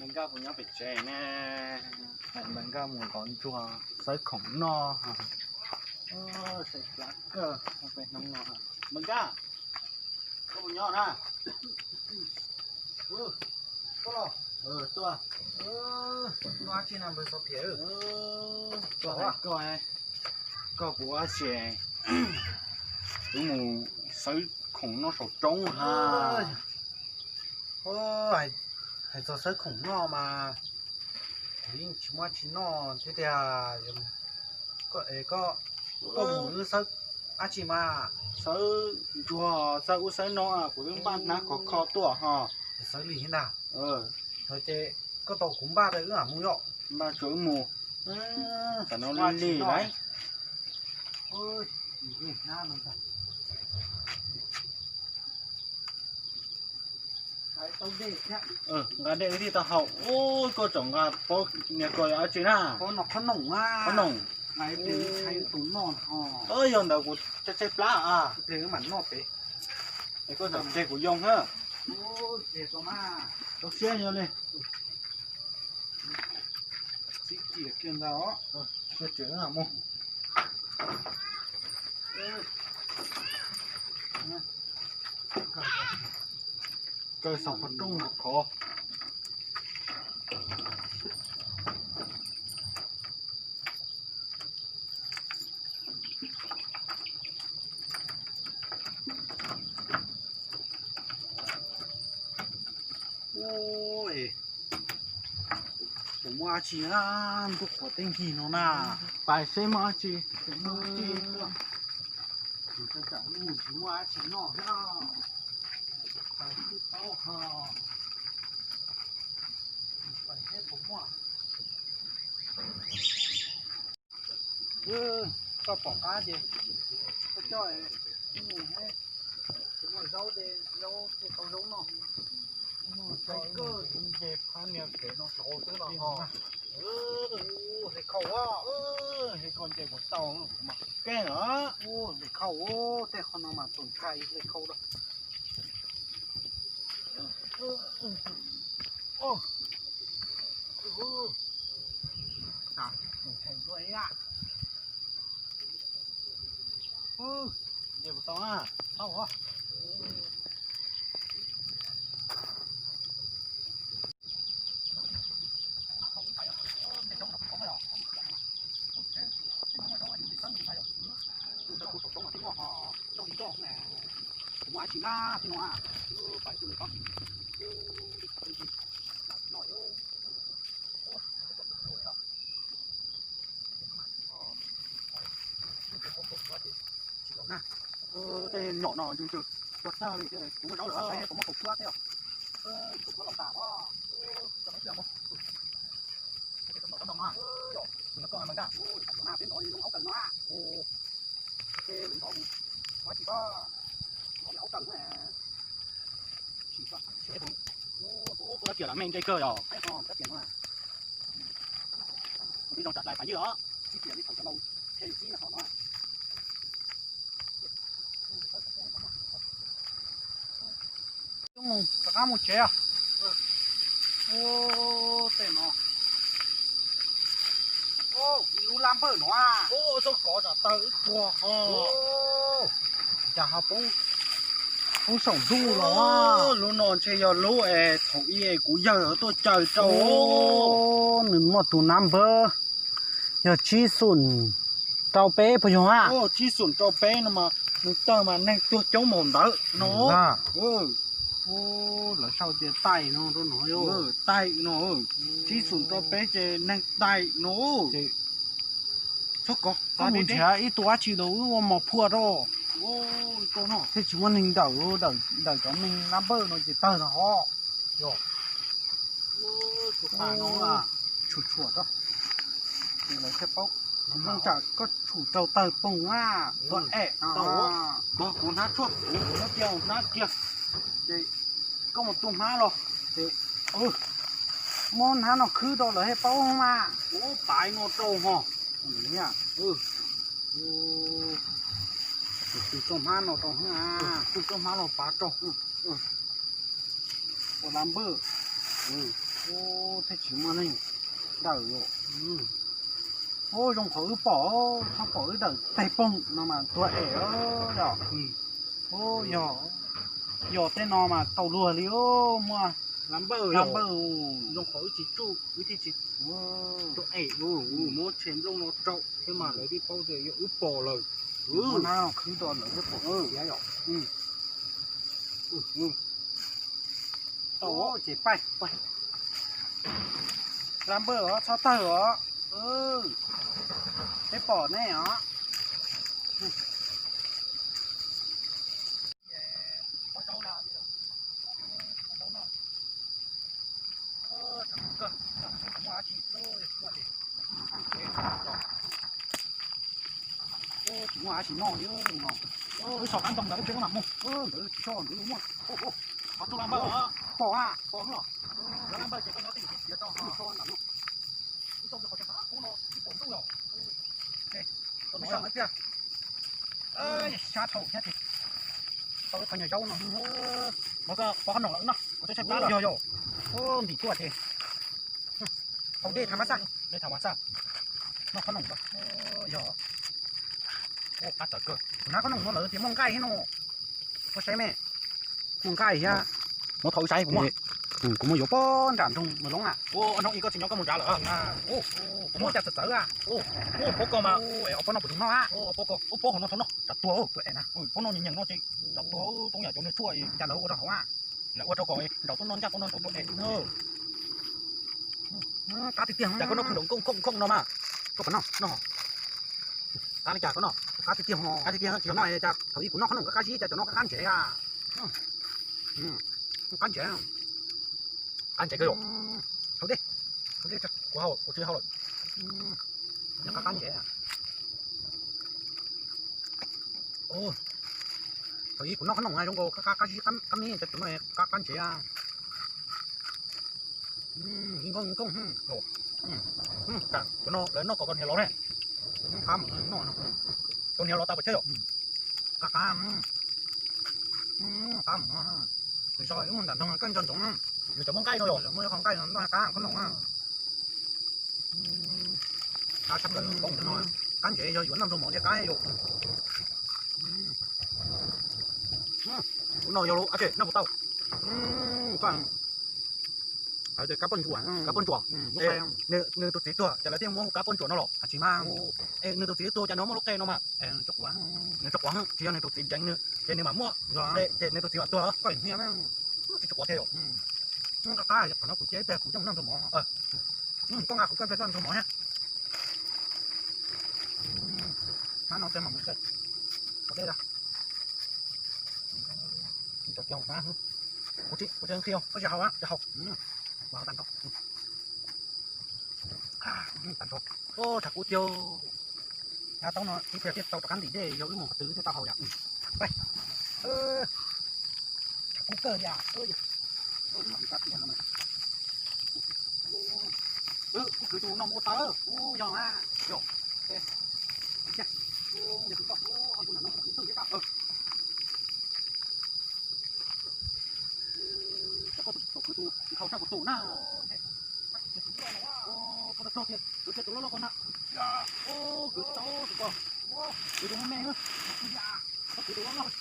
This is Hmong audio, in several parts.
Nkaj puas nyob pem tsev ne? Nkaj mus lov ntsuag xawb khoom noj. Saib plab kawg peb hnub no. Nkaj, koj puas nyob na? Tuaj, tuaj. Koj hais koj, koj puas ua tsi? Wb mus xawb khoom noj saum roob ha. Hais txog xawb khoom noj mas kuv yeej tsis muaj tsi noj thiab tiag. Koj, koj mus wb xawb dab tsi mas? Xawb ntsuag, xawb ub xawb no, kuv twb npaj hnab khov kho tuaj ho. Xawb li ntag. Ces koj tau kuv npaj rau wb mam mus yom. Npaj rau wb mus. Tam no li li lauj. Nqa dej wb thiaj tau haus. Ub, koj tseem nqa pob niag ko yog dab tsi na? Qhob noom. Yog ntawd kuv tshaib tshaib plab a. Es koj tseem tseg kuv yoo na. Rau siab yog li. Txib kiag kiag ntag os. Kaw saum qhov rooj khov. Ua, puas muaj dab tsi na, ntuj qhuav teb nkig no na. Pais seb muaj dab tsi. Tsis muaj dab tsi noj thiab. Pais seb paub ho. Pais seb puas muaj. Koj pom qab ces koj coj mus, muaj zaub de, zaub thiaj tau zaub noj. Nce phab niag kev no saud xwb los ho. Hle khau, hle khau nce puas tau, kuv mam keeb os. Hle khau, tej qhov no mas tus ntshai hle khau lawm. Tus ntshai luaj ib yam. Nce puas tau na? Tau os. Tej nyom no ntws ntws, tua tag li, kuv muaj zaub lawm, kuv muab kaus suab thiab. Kaus suab los tas, koj no, koj no, peb ntov li lub aub tawm no. Ces ntov mus, ua tsis tau, ntov li aub tawm na. Ua kiag lam me nce kawg yog. Zoo tsam dais pais ywg os. Rov qab mus tsev. Ua, tej no, lub lab npawj no. Txhob kov tsam tawg wb tuag ho. Cas ho poob, poob saum ntuj los. Lub no ntshe yog lub es thaum ub es kuv yawg tuaj caw rau. Nws muaj tus nab npawb yog tsib xum rau peb puas yog a? Tsib xum rau peb no mas nws tawg mas neeg tuag coob mus ntawd no. Lawv sau tias taim no rau no. Taim no, tsib xum rau peb ces neeg taim no. Txhob kov, koj mus nrhiav ib tug dab tsi los wb ua mos phua rau. Thiaj tsis muaj neeg ntawm, ntawm cov neeg lab npawj no ces tawg no ho. Yog tshum tshum rau, lawv thiaj paub. Zoo tsam koj tshum rau tawg poog na, tuaj em no. Kov kuv hnab tshuaj, kuv hnab kiag, hnab kiag. Ces koj mus tu hnab los, ces muab hnab no khwb rau lawv thiaj paub mas. Kuv pais no rau ho. Tus txoj hnab no rau, tus txoj hnab no pav rau. Ua lab npawj. Ub, thiaj tsis muaj neeg dawm. Ub, zoo qhov wb pom, txhob pom wb dawm teg poog no mas tuag es os. Ub, yog, yog tej no mas tau luag li, muaj lab npawj, zoo qhov wb tsis tsuj wb thiaj tsis tuag es. Muab tsheb nplooj no rau thiab mas lawv thiaj paub tias yog wb pom lawm. Muab nab khwb rau lawv thiaj pom thiab yom. Tau ces pais. Lab npawj os, txhob tawg os. Peb pom nej os. Tsis muaj dab tsi noj li no. Wb so qab ntoo ntawd peb mam mus, ntawd tsis so ntawd muaj. Qhov txoj lab npawj, pom a, pom no. Lab npawj ces koj nyob twj ywm, txiav tso, so ntawm no. Wb tau qhov tseem qab kub no ib puas ntuj los. Wb so ntawd tiag. Sab thaum thiab ces tau ib qho nyuag zaub no. Mas koj pov qhob noom los wb noj, kuv twb tshaib plab lawm. Yog yog. Ntim tuaj ces haus dej thav mas xaj, dej thav mas xaj. Noj qhob noom, yog. Qab tawv kawg. Kuv hnab qhob noom no lawv tias muaj nqaij thiab no. Koj saib me, muaj nqaij thiab. Muab thaum wb saib kuv muaj, kuv muaj yuav pob nram nroog Mus Loob a. Hnub ib koj tsis nyob koj mus nrad lawm. Kuv muaj caj txawv txawv a. Pob koj mas, pob no kuv tus noj a. Pob hauv no thaum noj tsam tuag, pob no nyeem nyeem no ces tsam tuag, toob yam cov niag tshuaj cas lawv ua rau hauv a. Lawv ua rau kom nraud tuaj noj ncaj tuaj noj nraud tuaj es. Qab tiag tiag. Cas koj noj khoom nkooj khoom no mas. Koj puas noj? Noj. Qab li cas koj noj? Qab tiag tiag, qab tiag tiag. Tsis yog noj cas thaum ub kuv noj qhob noom qab qab zib cas cov no qab qab ntsev a. Qab ntsev, qab ntsev kawg yom. Haus dej, haus dej, kuv haus, kuv tsis haus lawm. Qab qab ntsev. Thaum ub kuv noj qhob noom zoo nkaus qab qab zib qab me, cas cov no qab qab ntsev. Nkooj nkooj. Cov no lawv noj kom koj hniav los ne. Qab mus noj, koj hniav los tau puas tsawg yom? Qab qab. Qab mus, zog ib mus nram nroog koj nco ntsoov. Nws cov muaj nqaij no yom, muaj qhov nqaij no noj qab qhob noom. Qab sab plaws no, qab ntsev yog yuav noj nrog mov thiaj qab yom. Ub no yog lub, noj puas tau? Kab poj ntsuam, kab poj ntsuam. Nws tus txiv tuag ces lawv thiaj muab hu kab poj ntsuam no los? Tsis mas. Es nws tus txiv tuag ces nws muaj lub qe no mas. Nws tsis quav, tsis yog nws tus txiv deev nws ces nws mam muaj, ces nws tus txiv mam tuag los? Tsis quav thiab yom. Qab qab, qhov no kuv cia ib pliag kuv coj mus noj nrog mov. Koj nqa kuv coj mus noj nrog mov thiab. Hnab no txawm mam mus tsev. Qhov dej da. Kuv tsis, kuv tsis nqhis, koj tsis haus a? Tsis haus. Tag nrho. Tag nrho. Tshav kub tiag. Hnab taub no ib pliag thiaj tau rov qab ntim dej, yog wb mus qhov twg thiaj tau haus yom. Tshav kub kawg li. Kuv kwv tus no mus ua tau, kuv yog a, yog. Koj tus, tus kwv tus nkhaus sab kuv tus na. Koj tus loj loj koj na. Kwv tsis tau tus ko. Kwv tus me me. Koj kwv tus loj loj.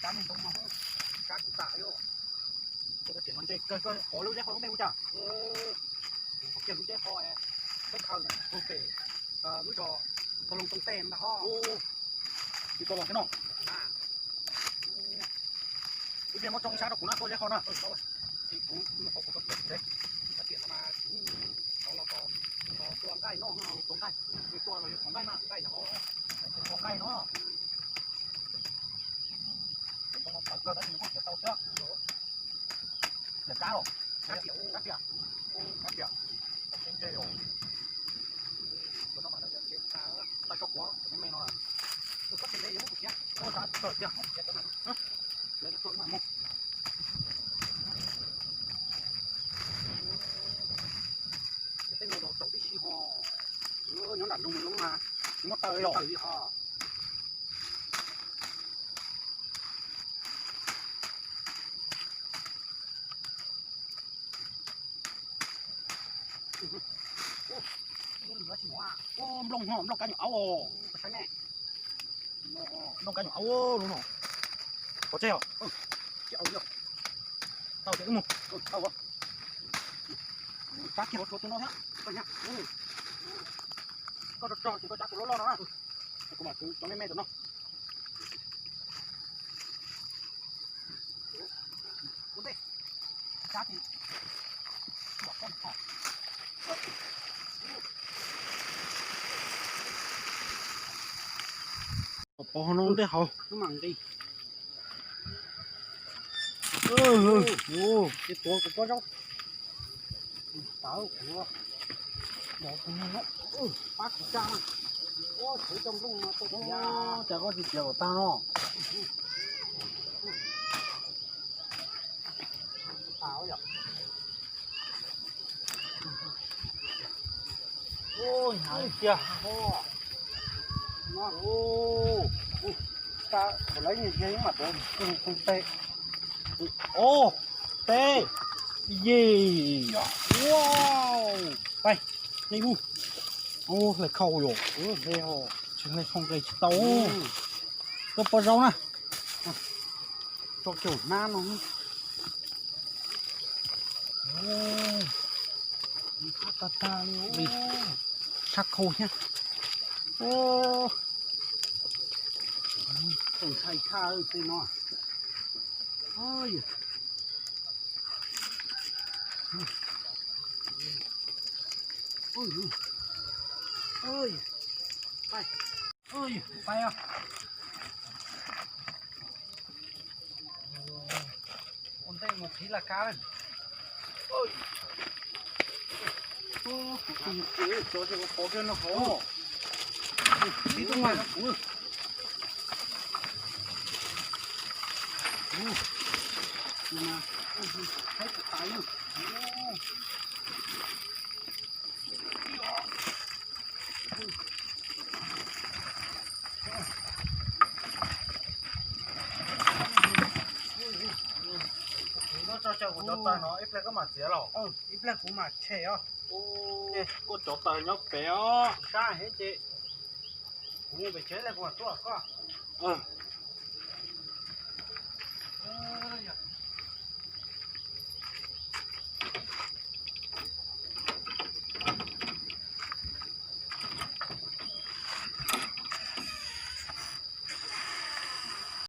Kab ntoo no, kab kuv tam yom. Koj tias no ntshe kawg, koj qhov lub zeb qhov lub npe hu cas? Qhov kiag lub zeb qhov, teb khaws hu pem lub zos Tau Loo Too Tej ntag ho. Tsis tau los thiab no. Ib pliag muab tsoo sab rau kuv na, koj zeb qhov na. Kuv qhov kuv tau tias, tias no mas kuv tua nqaij no, tua nqaij, tua los yog thov nqaij na, nqaij no, thov nqaij. Koj tab sis nws kuj txiav tau thiab. Lawm kab los. Kab riam, kab riam, kab riam. Tau tso kuv me me no. Koj txiav ntev yuav muab kuv txiav. Koj txiav tawm tiag. Lawv tuaj ib mam mus. Tej no los tau tib si ho. Nyob nram nroog lub mas muab tawm los li ho. Nplooj ho, nplooj kab nyuam aub os, saib ne. Nplooj kab nyuam aub lub no. Pov tseg os. Tau ces wb mus. Cab kiag ua tshuav tus no thiab. Koj tso tso ces koj cab tus loj loj no na. Kuv mam kwv cov me me tus no. Pov hauv no ntej hauv. Ces tuav kuv pob zaub. Tawv kuv, pab kuv cab na. Ua, kuv coj nplooj no tuaj. Cas koj tsis txiav kom tag no? Ua, hnyav tiag. Ua, kuv lawv nyias nyias yeej mam tuav pw pw teg. Ua, teg, yis, ua, pais, nqi hu. Ua, hlais khau yom, tsis hlais khau nqis tsis tau. Koj pob zaub na, tso kiag hnab no. Tag tag li, sab khau thiab. Txaus ntshai tshaj tej no. Pais os. Ua ntej mus qhib laj kab. Kuv tus txiv tso cov qhov kiag no hauv. Qhib tuaj mas. Ub, no mas, ub, haib tus tais na. Koj tso tseg kuv cov taws no ib pliag koj mam txiav los. Ib pliag kuv mam tshem os. Koj cov taws nyob pem os. Sab heev ces kuv mus pem tsev kuv mam tuaj koj.